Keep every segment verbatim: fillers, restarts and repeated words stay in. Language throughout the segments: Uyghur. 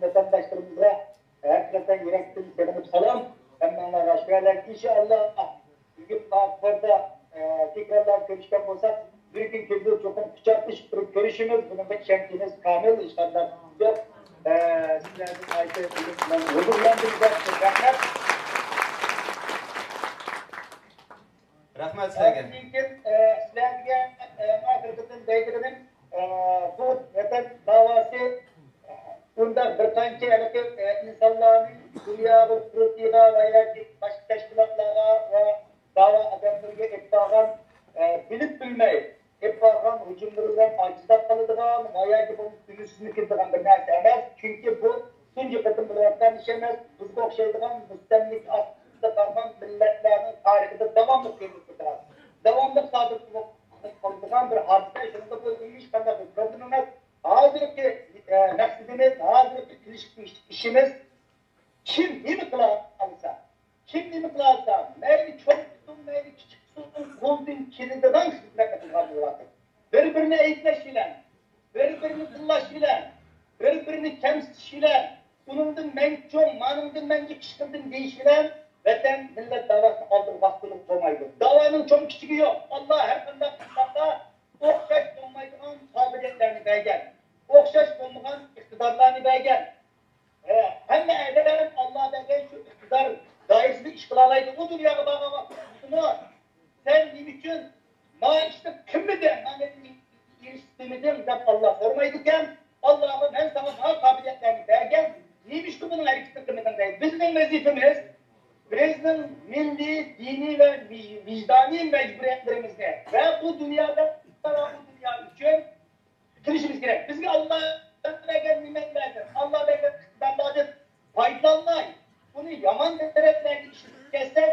ۋەتەنداشلىرىمىزغا ھەقىقەتەن يۈرەكتىن سېغىنىپ سالام. ھەممىڭلارغا شۇ يەردە ئىنشائاللا بۈگۈن پارتكومدا، ئە، تەكرارلاپ كۆرۈشكەن بولساق، بىر كۈن كېلىدۇ، چوقۇم قۇچاقلىشىپ تۇرۇپ كۆرۈشىمىز. بۇنىڭغا ئىشەنچىمىز كامىل، ھېچقانداق گەپ يوق. ئە، سىلەرنى ناھايىتى بۈگۈن بىلەن ھۇزۇرلاندۇرىمىز. رەھمەت. رەھمەت سىلەرگە. ئاندىن كېيىن، ئە، سىلەرگە، ئە، ئاخىرقىدىن دەيدىغىنىم، ئە، بۇ ۋەتەن داۋاسى، ئە، بۇنداق بىر قانچە ھېلىقى، ئە، ئىنسانلارنىڭ دۇنيا قۇرۇلتىيىغا ۋە ياكى باشقا تەشكىلاتلارغا ۋە داۋا ئادەملىرىگە ئېلىپ بارغان، ئە، بىلىپ بىلمەي ئېلىپ بارغان ھۇجۇملىرى بىلەن ئاجىزلاپ قالىدىغان ۋە ياكى بولمىسا ئۈمىدسىزلىنىپ كېتىدىغان بىر نەرسە ئەمەس. چۈنكى بۇ تۇنجى قېتىم بولۇۋاتقان ئىش ئەمەس. بىزگە ئوخشايدىغان مۇستەملىكە ئاستىدا قالغان مىللەتلەرنىڭ تارىخىدا داۋاملىق كۆرۈلۈپ تۇرىدىغان، داۋاملىق سادىر بولۇپ قالىدىغان بىر ھادىسە. شۇنىڭغا بۇ ھېچقانداق بىر پروبلېما ئەمەس. ھازىرقى، ئە، مەقسىتىمىز، ھازىرقى قىلىشقا تېگىشلىك ئىشىمىز، كىم نېمە قىلالىسا، كىم نېمە قىلالىسا، مەيلى چوڭ قىلسۇن، مەيلى كىچىك قىلسۇن، قولىدىن كېلىدىغان خىزمەتنى قىلغان بولۇۋاتىدۇ. بىر-بىرىنى ئەيىبلەش بىلەن، بىر-بىرىنى تىللاش بىلەن، بىر-بىرىنى كەمسىتىش بىلەن، ئۇنىڭدىن مەن چوڭ، مانىڭدىن مەن كىچىككىن دېيىش بىلەن ۋەتەن، مىللەت داۋاسىنى ئالدىغا باستۇرغىلى بولمايدۇ. داۋانىڭ چوڭ كىچىكى يوق. ئاللا ھەر قانداق ئىنسانغا ئوخشاش بولمايدىغان قابىلىيەتلەرنى بەرگەن، ئوخشاش بولمىغان ئىقتىدارلارنى بەرگەن. ئە، ھەممە ئادەم ئاللا بەرگەن شۇ ئىقتىدار دائىرىسىدە ئىش قىلالايدۇ. ئۇ دۇنياغا بارغان ۋاقتىدا سەن نېمە ئۈچۈن ما ئىشنى قىلمىدىڭ، مانا ئېرىشتۈرمىدىڭ دەپ ئاللا سورىمايدىكەن. ئاللاغا مەن ساڭا ما قابىلىيەتلەرنى بەرگەن، نېمىشقا بۇنىڭ ھەرىكىتىنى قىلمىدىڭ دەيدۇ. بىزنىڭ ۋەزىپىمىز، بىزنىڭ مىللىي، دىنىي ۋە ۋىج-، ۋىجدانىي مەجبۇرىيەتلىرىمىزنى ۋە بۇ دۇنيادا، بۇ دۇنيا ئۈچۈن قىلىشىمىز كېرەك. بىزگە ئاللا بەرگەن نېمەتلەردىن، ئاللا بەرگەن ئىقتىدارلاردىن پايدىلانماي، بۇنى يامان تەرەپلەرگە ئىشلىتىپ كەتسەك،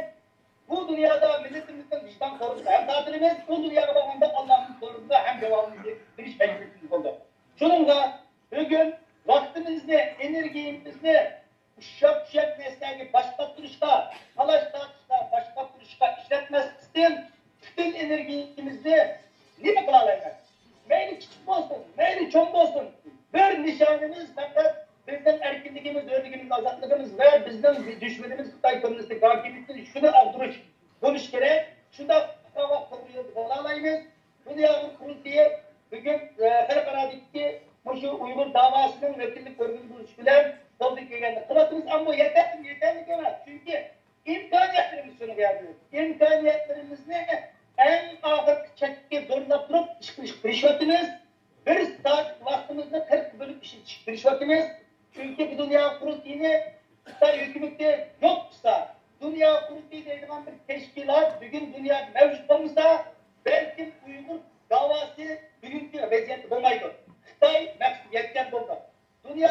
بۇ دۇنيادا مىللىتىمىزنىڭ ۋىجدان سورۇنىغا ھەم تارتىلىمىز، ئۇ دۇنياغا بارغاندا ئاللانىڭ سورۇنىغا ھەم جاۋابىمىزنى بېرىش مەجبۇرىيىتىمىز بولىدۇ. شۇنىڭغا بۈگۈن ۋاقتىمىزنى، ئېنېرگىيىمىزنى ئۇششاق-چۈششەك نەرسىلەرگە باش قاتۇرۇشقا، تالاش-تارتىشقا باش قاتۇرۇشقا ئىشلەتمەستىن، پۈتۈن ئېنېرگىيىمىزنى نېمە قىلالايمىز؟ مەيلى كىچىك بولسۇن، مەيلى چوڭ بولسۇن، بىر نىشانىمىز پەقەت بىزنىڭ ئەركىنلىكىمىز، ھۆرلۈكىمىز، ئازادلىقىمىز ۋە بىزنىڭ دۈشمىنىمىز خىتاي كوممۇنىستىك ھاكىمىيىتىنى شۇنى ئاغدۇرۇش بولۇشى كېرەك. شۇنداق قىلغان ۋاقىتتا توغرا يولدا بولالايمىز. دۇنيا ئۇيغۇر قۇرۇلتىيى بۈگۈن، ئە، خەلقئارادىكى مۇشۇ ئۇيغۇر داۋاسىنىڭ ۋەكىللىك ئورگىنى بولۇش بىلەن قولدىن كەلگەننى قىلىۋاتىمىز. ئەمما يېتەرلىك، يېتەرلىك ئەمەس. چۈنكى ئىمكانىيەتلىرىمىز شۇنىڭغا يەتمەيدۇ. ئىمكانىيەتلىرىمىزنى ئەڭ ئاخىرقى چەككە زورلاپ تۇرۇپ ئىش قىلىشقا تىرىشىۋاتىمىز. بىر سائەت ۋاقتىمىزنى قىرىق بۆلۈپ ئىشلىتىشكە تىرىشىۋاتىمىز. چۈنكى بۇ دۇنيا قۇرۇلتىيىنى خىتاي ھۆكۈمىتى يوق قىلسا، دۇنيا قۇرۇلتىيى دەيدىغان بىر تەشكىلات بۈگۈن دۇنيادا مەۋجۇت بولمىسا، بەلكىم ئۇيغۇر داۋاسى بۈگۈنكى ۋەزىيەتتە بولمايدۇ. خىتاي مەقسىتىگە يەتكەن بولىدۇ. دۇنيا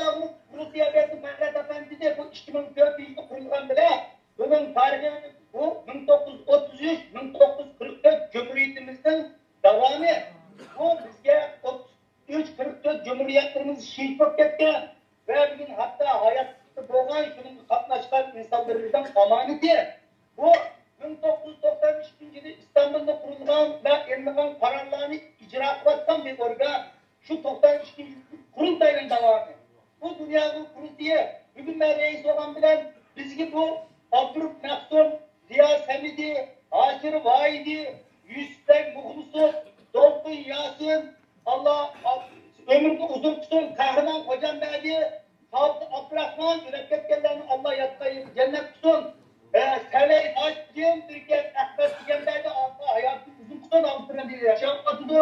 قۇرۇلتىيى ئەپەندىسى مەرھەت ئەپەندى بۇ ئىككى مىڭ تۆتىنچى يىلدا قۇرۇلغان بىلەن بۇنىڭ تارىخى بۇ مىڭ توققۇز يۈز ئوتتۇز ئۈچ، مىڭ توققۇز يۈز قىرىق تۆت جۇمھۇرىيىتىمىزنىڭ داۋامى. بۇ بىزگە ئوتتۇز ئۈچ، قىرىق تۆت جۇمھۇرىيەتلىرىمىز شېھىت بولۇپ كەتكەن ۋە بۈگۈن ھەتتا ھاياتتا بولغان، شۇنىڭغا قاتناشقان ئىنسانلىرىمىزنىڭ ئامانىتى. بۇ مىڭ توققۇز يۈز توقسان ئىككىنچى يىلى ئىستانبۇلدا قۇرۇلغان ۋە ئېلىنغان قارارلارنى ئىجرا قىلىۋاتقان بىر ئورگان. شۇ توقسان ئىككىنچى يىل قۇرۇلتاينىڭ داۋامى. بۇ دۇنيا قۇرۇلتىيى بۈگۈن مەن رەئىس بولغان بىلەن بىزگە بۇ ئابدۇرۇپ مەخسۇم، زىيا سەمىدى، ھاشىر ۋاھىدى، يۈسۈپبەگ مۇخلىسوف، دولقۇن ياسىن، ئاللا ئۆمرىنى ئۇزۇن قىلسۇن، قەھرىمان خوجامبەردى، سابىت ئابدۇراخمان، ئۆلۈپ كەتكەنلەرنى ئاللا ياتقان يېرىنى جەننەت قىلسۇن. ئە، سەلەي ھاجىم، تۈركىيە ئەخمەت دېگەندەردى، ئاللا ھاياتىنى ئۇزۇن قىلسۇن، ئاۋسترالىيەدە ياشاۋاتىدۇ.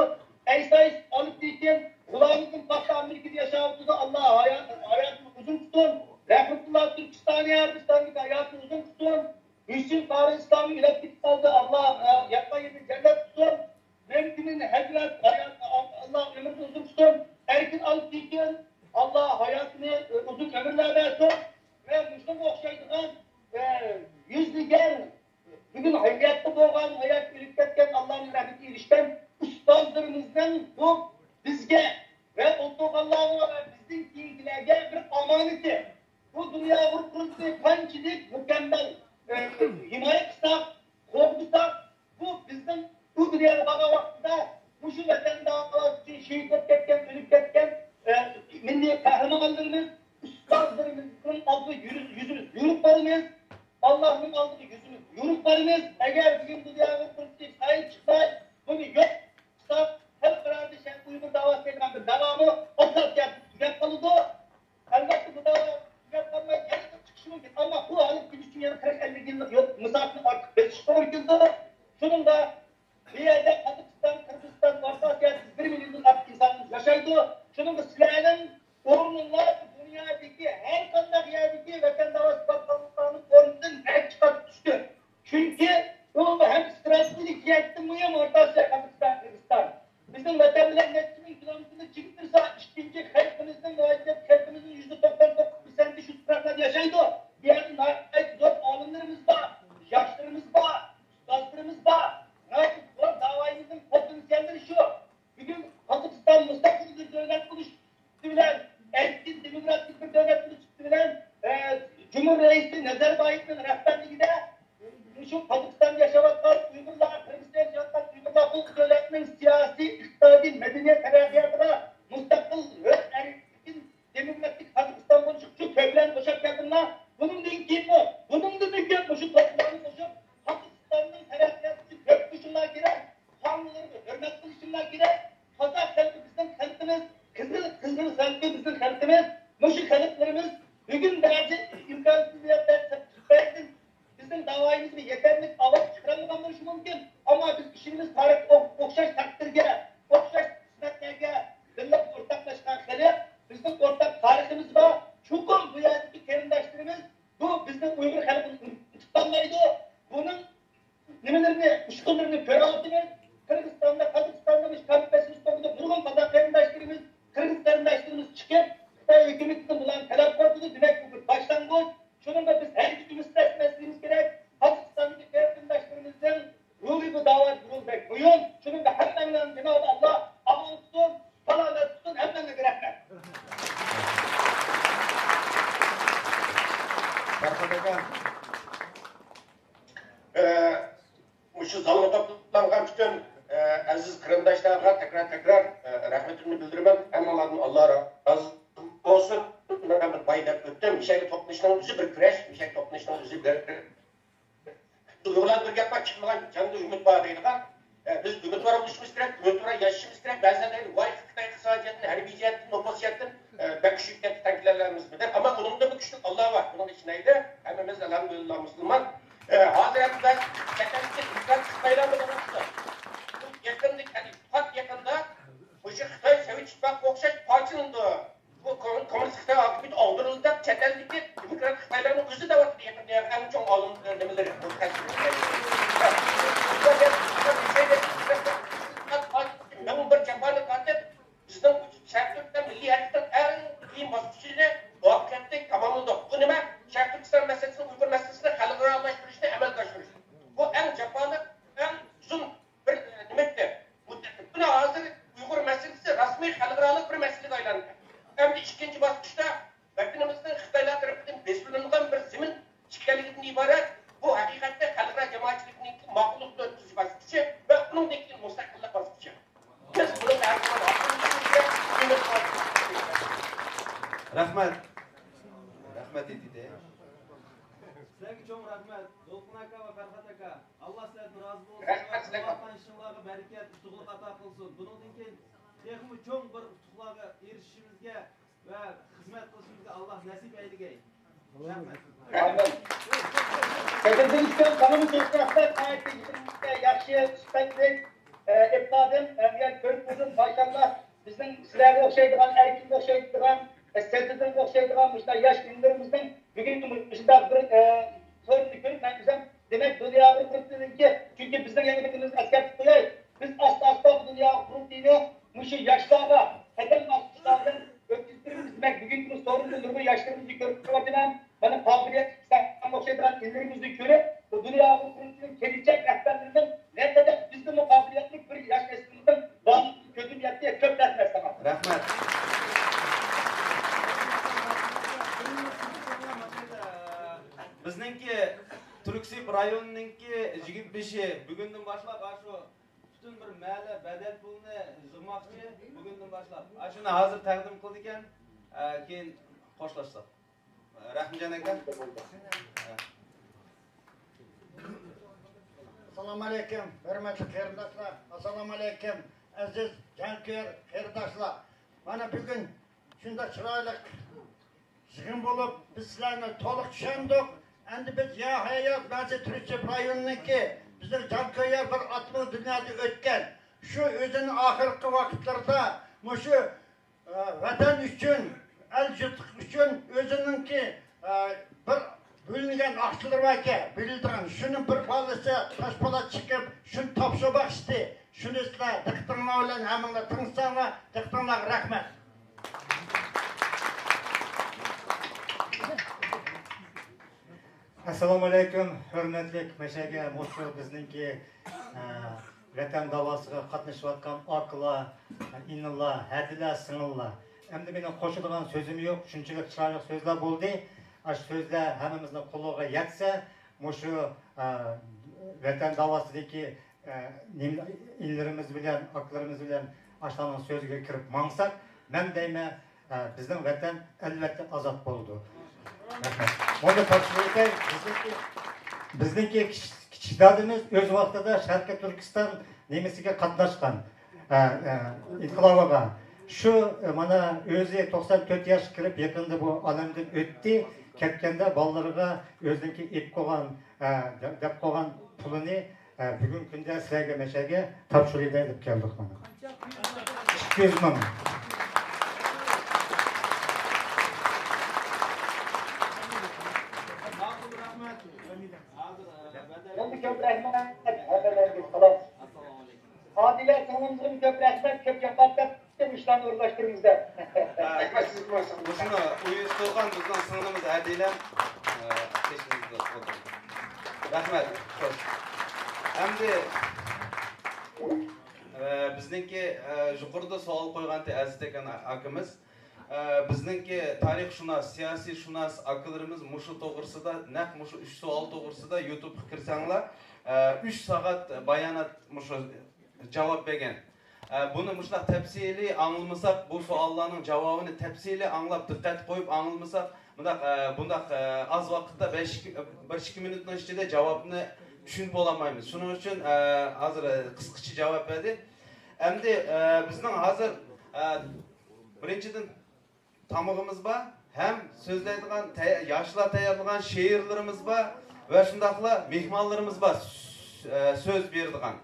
ئەيسا ئالىپ تېكىن، غۇلامىدىن پاختا ئامېرىكىدا ياشاۋاتىدۇ، ئاللا ھايات-، ھاياتىنى ئۇزۇن قىلسۇن. رەھمەتۇللا تۈركىستانى ئەربىستاندىكى ھاياتىنى ئۇزۇن قىلسۇن. ھۈسىن قارى ئىسلامى ئۆلۈپ كېتىپ قالدى، ئاللا، ئە، ياتقان يېرىنى جەننەت قىلسۇن. مەمتىمىن ھەزرەت، ھايات-، ئاللا ئۆمرىنى ئۇزۇن قىلسۇن. ئەركىن ئالىپ تېكىن، ئاللا ھاياتىنى ئۇزۇن ئۆمۈرلەر بەرسۇن. ۋە مۇشۇنىڭغا ئوخشايدىغان، ئە، يۈزلىگەن، بۈگۈن ھاياتتا بولغان، ھايات ئۆلۈپ كەتكەن، ئاللانىڭ رەھمىتىگە ئېرىشكەن ئۇستازلىرىمىزنىڭ بۇ بىزگە ۋە ئولتۇرغانلارغا ۋە بىزدىن كېيىنكىلەرگە بىر ئامانىتى. بۇ دۇنيا قۇرۇلتىيىنى قانچىلىك مۇكەممەل، ئە، ھىمايە قىلساق، قوغدىساق، بۇ بىزنىڭ بۇ دۇنياغا بارغان ۋاقتىدا مۇشۇ ۋەتەن داۋاسى ئۈچۈن شېھىت بولۇپ كەتكەن، ئۆلۈپ كەتكەن، ئە، مىللىي قەھرىمانلىرىمىز، ئۇستاز بارىمىز، ئاللاھنىڭ ئالدىدا يۈزىمىز يورۇپ بارىمىز. ئەگەر بۈگۈن بۇ دىيارغا قىلىپ سايىل چىقماي، بۇنى يوق قىلساق، خەلقئارادا شەرقىي ئۇيغۇر داۋاسى دەيدىغان بىر داۋامۇ ئاساسىيەتتىن تۈگەپ قالىدۇ. ئەلۋەتتە، بۇ داۋا تۈگەپ قالماي، يەنە بىر چىقىشى مۇمكىن. ئەمما بۇ ھالەت بۈگۈن ئۈچۈن يەنە قىرىق ئەللىك يىللىق يول مۇساپىنى ئارتۇق بېسىشقا توغرا كېلىدۇ. شۇنىڭدا بۇ يەردە قازاقىستان، قىرغىزىستان، ئورتا ئاسىيادىكى بىر مىليوندىن ئارتۇق ئىنسانىمىز ياشايدۇ. شۇنىڭغا سىلەرنىڭ ئورنۇڭلار دۇنيادىكى ھەر قانداق يەردىكى ۋەتەنداش بارلىقلارنىڭ ئورنىدىن نەچچە قات ئۈستۈن. چۈنكى ئۇ ھەم ئىستراتېگىيەلىك جەھەتتىن مۇھىم ئورتا ئاسىيا، قازاقىستان، قىرغىزىستان. بىزنىڭ ۋەتەن بىلەن نەچچە مىڭ كىلومېتىرنى چېكىندۈرسە، ئىككىنچى خەلقىمىزنىڭ، مۇھاجىرەت خەلقىمىزنىڭ يۈزدە توقسان توققۇز پىرسەنتى شۇ تۇپراقلاردا ياشايدۇ. بۇ يەردە ناھايىتى زور ئالىملىرىمىز بار، ياشلىرىمىز بار، ئۇستازلىرىمىز بار. ناھايىتى زور داۋايىمىزنىڭ پوتېنسىياللىرى شۇ. بۈگۈن قازاقىستان مۇستەقىل بىر دۆلەت بولۇش بىلەن، ئەركىن دېموكراتىك بىر دۆلەت بولۇش بىلەن، ئە، جۇمھۇر رەئىسى نەزەربايېۋنىڭ رەھبەرلىكىدە مۇشۇ قازاقىستاندا ياشاۋاتقان ئۇيغۇرلار، قىرغىزىستاندا ياشاۋاتقان ئۇيغۇرلار بۇ دۆلەتنىڭ سىياسىي، ئىقتىسادىي، مەدەنىيەت تەرەققىياتىغا مۇستەقىل، ھۆر، ئەركىن، دېموكراتىك قازاقىستان بولۇشىغا شۇ كۆپلەرنى قوشۇپ كەلدىڭلار. بۇنىڭدىن كېيىنمۇ، بۇنىڭدىنمۇ كۆپ مۇشۇ توپلارنى قوشۇپ، قازاقىستاننىڭ تەرەققىياتى ئۈچۈن كۆپ قوشۇڭلار كېرەك. قانۇنلىرىغا ھۆرمەت قىلىشىڭلار كېرەك. قازاق خەلقى بىزنىڭ خەلقىمىز، قىزىل، قىزىل خەلقى بىزنىڭ خەلقىمىز. مۇشۇ خەلقلىرىمىز بۈگۈن بەزى ئىمكانسىز يەردە بىزنىڭ داۋايىمىزغا يېتەرلىك ئاۋاز چىقىرالمىغان بولۇشى مۇمكىن. ئەمما بىز ئىشىنىمىز، تارىخقا ئوخ-، ئوخشاش تەقدىرگە، ئوخشاش قىسمەتلەرگە بىللە ئورتاقلاشقان خەلق، بىزنىڭ ئورتاق تارىخىمىز بار. چوقۇم بۇ يەردىكى قېرىنداشلىرىمىز بۇ بىزنىڭ ئۇيغۇر خەلقىنى ئۇنتۇپ قالمايدۇ. بۇنىڭ نېمىلىرىنى، ئۇچقۇنلىرىنى كۆرۈۋاتىمىز. قىرغىزىستاندا، قازاقىستاندا، مۇشۇ كامپەسىمىز توغرىدا نۇرغۇن قازاق قېرىنداشلىرىمىز، قىرغىز قېرىنداشلىرىمىز چىقىپ، خىتاي ھۆكۈمىتىدىن بۇلارنى تەلەپ قىلىۋاتىدۇ. دېمەك، بۇ بىر باشلانغۇچ. شۇنىڭغا بىز ھەرگىز ئۈمىدسىز ئەمەسلىكىمىز كېرەك. قازاقىستاندىكى قېرىنداشلىرىمىزنىڭ رولى بۇ داۋادا رول بەك مۇھىم. شۇنىڭغا ھەممەڭلارنى جانابى ئاللا ئامان تۇتسۇن، سالامەت تۇتسۇن. ھەممەڭلارگە رەھمەت. پەرھات ئاكا. ئە، مۇشۇ زالغا توپلانغان پۈتۈن، ئە، ئەزىز قېرىنداشلارغا تەكرار، تەكرار، ئە، رەھمىتىمنى بىلدۈرىمەن. ھەممىڭلاردىن ئاللا رازى بولسۇن. مەن بىر باي دەپ ئۆتتۈم. مۇشۇ يەرگە توپلىشىشنىڭ ئۆزى بىر كۈرەش، مۇشۇ يەرگە توپلىشىشنىڭ ئۆزى بىر. ئۇيغۇرلاردا بىر گەپ بار، چىقمىغان جاندا ئۈمىد بار دەيدىغان. ئە، بىز ئۈمىدۋار بولۇشىمىز كېرەك، ئۈمىدۋار ياشىشىمىز كېرەك. بەزىلەر دەيدۇ، ۋاي، خىتاي ئىقتىسادىي جەھەتتىن، ھەربىي جەھەتتىن، نوپۇس جەھەتتىن، ئە، بەك كۈچلۈك دەپ تەنقىدلەنمىز دەپ. ئەمما ئۇنىڭدىنمۇ كۈچلۈك ئاللا بار. بۇنىڭغا ئىشىنەيلى. ھەممىمىز ئەلھەمدۇلىللا مۇسۇلمان. ئە، ھازىر ھەم بىز چەت ئەلدىكى دېموكرات خىتايلار بىلەن بۇ يېقىندا، پات يېقىندا مۇشۇ خىتاي سوۋېت ئىتتىپاقىغا ئوخشاش پارچىلىنىدۇ. بۇ كوم-، كوممۇنىست خىتاي ھاكىمىيىتى ئاغدۇرۇلدى دەپ چەت ئەلدىكى دېموكرات خىتايلارنىڭ ئۆزى دەۋاتىدۇ يېقىندا، ئەڭ چوڭ ئالىم نېمىلىرى، مۇتەخەسسىسلىرى. مىڭ بىر جاپانى تارتىپ، بىزنىڭ شەرقىي تۈركىستان مىللىي ھەرىكىتىنىڭ ئەڭ قىيىن باسقۇچىنى مۇۋەپپەقىيەتلىك تاماملىدۇق. بۇ نېمە؟ شەرقىي تۈركىستان مەسىلىسىنى، ئۇيغۇر مەسىلىسىنى خەلقئارالاشتۇرۇشنى ئەمەلگە ئاشۇرۇش. بۇ ئەڭ جاپالىق، ئەڭ ئۇزۇن بىر، ئە، نېمە ئىدى؟ مۇددەتتە. مانا ھازىر ئۇيغۇر مەسىلىسى رەسمىي خەلقئارالىق بىر مەسىلىگە ئايلاندى. ئەمدى ئىككىنچى باسقۇچتا ۋەتىنىمىزنىڭ خىتايلار تەرىپىدىن بېسىۋېلىنغان بىر زېمىن ئىكەنلىكىدىن ئىبارەت بۇ ھەقىقەتتە خەلقئارا جامائەتچىلىكنىڭ ماقۇللۇقنى ئۆتكۈزۈش باسقۇچى ۋە ئۇنىڭدىن كېيىن مۇستەقىللىق باسقۇچى. بىز بۇنىڭغا ھەر زامان ھازىرلىشىمىز كېرەك، ئۈمىد قىلىمىز. رەھمەت. رەھمەت ئېيتىدۇ. سىلەرگە چوڭ رەھمەت، دولقۇن ئاكا ۋە پەرھات ئاكا. ئاللا سىلەردىن رازى بولسۇن. رەھمەت سىلەرگە. قىلىۋاتقان ئىشىڭلارغا بەرىكەت، ئۇتۇقلۇق ئاتا قىلسۇن. بۇنىڭدىن كېيىن تېخىمۇ چوڭ بىر ئۇتۇقلارغا ئېرىشىشىمىزگە ۋە خىزمەت قىلىشىمىزگە ئاللا نەسىپ ئەيلىگەي. رەھمەت. رەھمەت. سەكرىتىر ئۈچۈن تامام كۆپ رەھمەت. ناھايىتى ياخشى، سۈپەتلىك، ئە، ئېلىپ باردىم. ئە، بۇ يەرنى كۆرۈپ تۇردۇم. ماشائاللا، بىزنىڭ سىلەرگە ئوخشايدىغان، ئەركىنگە ئوخشايدىغان، ئە، سەدرىدىنغا ئوخشايدىغان مۇشۇنداق ياش ئىنىلىرىمىزنىڭ بۈگۈن مۇشۇنداق بىر، ئە، سورۇننى كۆرۈپ مەن ئۆزۈم، دېمەك، دۇنيا ئۇيغۇر گۇرۇپپىسىنىڭكى، چۈنكى بىزنىڭ يەنە بىر نېمىمىزنى ئەسكەرتىپ قوياي. بىز ئاستا-ئاستا بۇ دۇنيا ئۇيغۇر گۇرۇپپىسىنى مۇشۇ ياشلارغا قەدەم باسقۇچلار بىلەن ئۆتكۈزدۈرىمىز. دېمەك، بۈگۈنكى كۈنى سورۇندا نۇرغۇن ياشلىرىمىزنى كۆرۈپ تۇرۇۋاتىمەن. مانا، قابىلىيەتلىك سەن ئوخشايدىغان ئىللىرىمىزنى كۆرۈپ، بۇ دۇنيا ئۇيغۇر گۇرۇپپىسىنىڭ كېلىچەك رەھبەرلىرىنىڭ نەقەدەر بىزدىنمۇ قابىلىيەتلىك بىر ياش نەسلىمىزنىڭ بارلىقىنى كۆزۈم يەتتى. كۆپ رەھمەت ساڭا. رەھمەت. بىزنىڭكى تۈركسىيىپ رايونىنىڭكى يىگىت بېشى بۈگۈندىن باشلاپ ئاشۇ پۈتۈن بىر مەھەللە بەدەل پۇلىنى يىغماقچى بۈگۈندىن باشلاپ. ئاشۇنى ھازىر تەقدىم قىلىدىكەن، ئە، كېيىن خوشلاشساق. رەھىمجان ئاكا. ئەسسالامۇئەلەيكۇم، ھۆرمەتلىك قېرىنداشلار. ئەسسالامۇئەلەيكۇم، ئەزىز جانكۆيەر قېرىنداشلار. مانا بۈگۈن شۇنداق چىرايلىق يىغىن بولۇپ، بىز سىلەرنى تولۇق چۈشەندۇق. ئەمدى بىز يا ھايات مەنزىل تۈرۈتچى رايونىنىڭكى، بىزنىڭ جانكۆيەر بىر ئاتىمىز دۇنيادىن ئۆتكەن. شۇ ئۆزىنىڭ ئاخىرقى ۋاقىتلىرىدا مۇشۇ، ئە، ۋەتەن ئۈچۈن، ئەل يۇرت ئۈچۈن ئۆزىنىڭكى، ئە، بىر بۆلۈنگەن ئاقچىلىرى باركەن، بۆلىدىغان. شۇنىڭ بىر بالىسى تاشپولات چىقىپ، شۇنى تاپشۇرماقچى. شۇنى سىلەر دىققىتىڭلار بىلەن ھەممىڭلار تىڭشىساڭلار، دىققىتىڭلارغا رەھمەت. ئەسسالامۇئەلەيكۇم، ھۆرمەتلىك مەشەگە مۇشۇ بىزنىڭكى، ئە، ۋەتەن داۋاسىغا قاتنىشىۋاتقان ئاكىلار، ئىنىلار، ھەدىلەر، سىڭىللار. ئەمدى مېنىڭ قوشىدىغان سۆزۈم يوق، شۇنچىلىك چىرايلىق سۆزلەر بولدى. ئاشۇ سۆزلەر ھەممىمىزنىڭ قۇلىقىغا يەتسە، مۇشۇ، ئە، ۋەتەن داۋاسىدىكى ئە، نېمە، ئىنىلىرىمىز بىلەن، ئاكىلىرىمىز بىلەن ئاشۇلارنىڭ سۆزىگە كىرىپ ماڭساق، مەن دەيمەن، ئە، بىزنىڭ ۋەتەن ئەلۋەتتە ئازاد بولىدۇ. رەھمەت. مۇنى تاپشۇرۇۋېتەي، بىزنىڭكى، بىزنىڭكى كىچىك، كىچىك دادىمىز ئۆز ۋاقتىدا شەرقىي تۈركىستان نېمىسىگە قاتناشقان، ئە، ئە، ئىنقىلابىغا. شۇ، ئە، مانا ئۆزى توقسان تۆت ياشقا كىرىپ، يېقىندا بۇ ئالەمدىن ئۆتتى. كەتكەندە بالىلىرىغا ئۆزىنىڭكى ئېلىپ قويغان، ئە، دەپ، دەپ قويغان پۇلىنى ئە، بۈگۈنكى كۈندە سىلەرگە مەشەگە تاپشۇرۇۋېتەي دەپ كەلدۇق مانا. ئىككى يۈز مىڭ. يەنە كۆپ رەھمەت ھەممىلەرگە. سالام. ئادىلە سىڭلىمىزغىمۇ كۆپ رەھمەت، كۆپ جاپا تارتىپ ئىشلارنى ئورۇنلاشتۇرىمىز دەپ. ھە، مۇشۇنى ئۇيۇشتۇرغان بىزنىڭ سىڭلىمىز ئادىلە، ئە، قېشىمىزدا ئولتۇرىدۇ. رەھمەت. خوش. ئەمدى، ئە، بىزنىڭكى، ئە، يۇقىرىدا سوئال قويغانتى ئەزىز ئاكىمىز. ئە، بىزنىڭكى تارىخشۇناس، سىياسىيشۇناس ئاكىلىرىمىز مۇشۇ توغرىسىدا، نەق مۇشۇ ئۈچ سوئال توغرىسىدا يۇتۇبقا كىرسەڭلار، ئە، ئۈچ سائەت بايانات مۇشۇ جاۋاب بەرگەن. ئە، بۇنى مۇشۇنداق تەپسىلىي ئاڭلىمىساق، بۇ سوئاللارنىڭ جاۋابىنى تەپسىلىي ئاڭلاپ، دىققەت قويۇپ ئاڭلىمىساق، بۇنداق، ئە، بۇنداق، ئە، ئاز ۋاقىتتا بەش، بىر ئىككى مىنۇتنىڭ ئىچىدە جاۋابنى چۈشىنىپ بولالمايمىز. شۇنىڭ ئۈچۈن، ئە، ھازىر، ئە، قىسقىچە جاۋاب بەردى. ئەمدى، ئە، بىزنىڭ ھازىر، ئە، بىرىنچىدىن، تامىقىمىز بار، ھەم سۆزلەيدىغان تەي-، ياشلار تەييارلىغان شېئىرلىرىمىز بار ۋە شۇنداقلا مېھمانلىرىمىز بار. سۆ-، ئە، سۆز بېرىدىغان.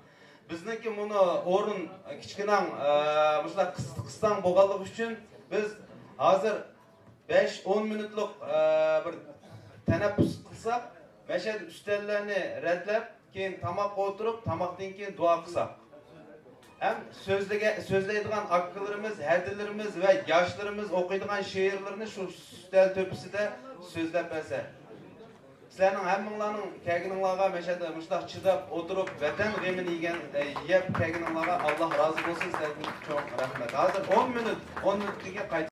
بىزنىڭكى مۇنۇ ئورۇن كىچىكىنەڭ، ئە، مۇشۇنداق قىس-، قىستاڭ بولغانلىقى ئۈچۈن بىز ھازىر بەش، ئون مىنۇتلۇق، ئە، بىر تەنەپپۇس قىلساق، مەشەدە ئۈستەللەرنى رەتلەپ، كېيىن تاماققا ئولتۇرۇپ، تاماقتىن كېيىن دۇئا قىلساق. ھەم سۆزلىگە-، سۆزلەيدىغان ئاكىلىرىمىز، ھەدىلىرىمىز ۋە ياشلىرىمىز ئوقۇيدىغان شېئىرلىرىنى شۇ ئۈستەل تۆپىسىدە سۆزلەپ بەرسە. سىلەرنىڭ ھەممىڭلارنىڭ كەلگىنىڭلارغا، مەشەدە مۇشۇنداق چىداپ ئولتۇرۇپ، ۋەتەن غېمىنى يېگەن، ئە، يەپ كەلگىنىڭلارغا ئاللا رازى بولسۇن، سىلەردىن چوڭ رەھمەت. ھازىر ئون مىنۇت، ئون مىنۇتتىن كېيىن قايتىپ